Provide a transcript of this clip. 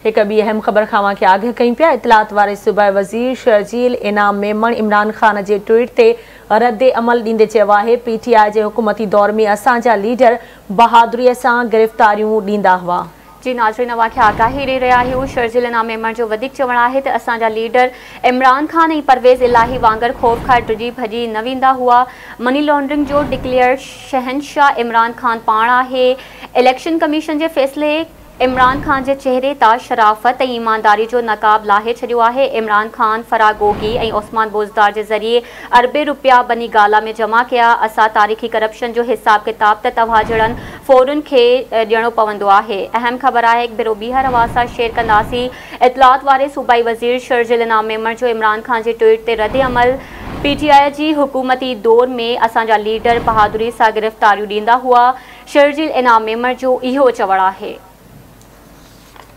هڪ ٻي اهم خبر کان اوهان کي آگاهه ڪيون پيا. اطلاعات واري صوبائي وزير شرجيل انعام ميمڻ عمران خان جي ٽوئيٽ تي رد عمل ڏيندي چيو آهي پي ٽي آء جي حڪومتي دور ۾ اسان جا ليڊر بهادري سان گرفتاريون ڏيندا هئا. جي ناظرين، اوهان کي آگاهي ڏئي رهيا آهيون. شرجيل انعام ميمڻ جو وڌيڪ چوڻ آهي ته اسان جا ليڊر عمران خان ۽ پرويز الاهي وانگر خوف کان ڊڄي ڀڄي نه ويندا هئا. مني لانڊرنگ جو ڊڪليئر شهنشاهه عمران خان پاڻ آهي. اليڪشن ڪميشن جي فيصلي عمران خان جي چهري تان شرافت ۽ ايمانداري جو نقاب لاهي ڇڏيو آهي. عمران خان فرح گوگي ۽ عثمان بوزدار جي ذريعي اربين روپيا بني گالا ۾ جمع ڪيا. اسان تاريخي ڪرپشن جو حساب ڪتاب ته توهان جهڙن ڦورن کي ڏيڻو پوندو آهي. اهم خبر آهي، هڪ ڀيرو ٻيهر اوهان سان شيئر ڪنداسين. اطلاعات واري صوبائي وزير شرجيل انعام ميمڻ جو عمران خان جي ٽوئيٽ تي رد عمل. پي ٽي آء جي حڪومتي دور ۾ اسان جا ليڊر بهادري سان گرفتاريون ڏيندا هئا، شرجيل انعام ميمڻ جو اهو چوڻ آهي.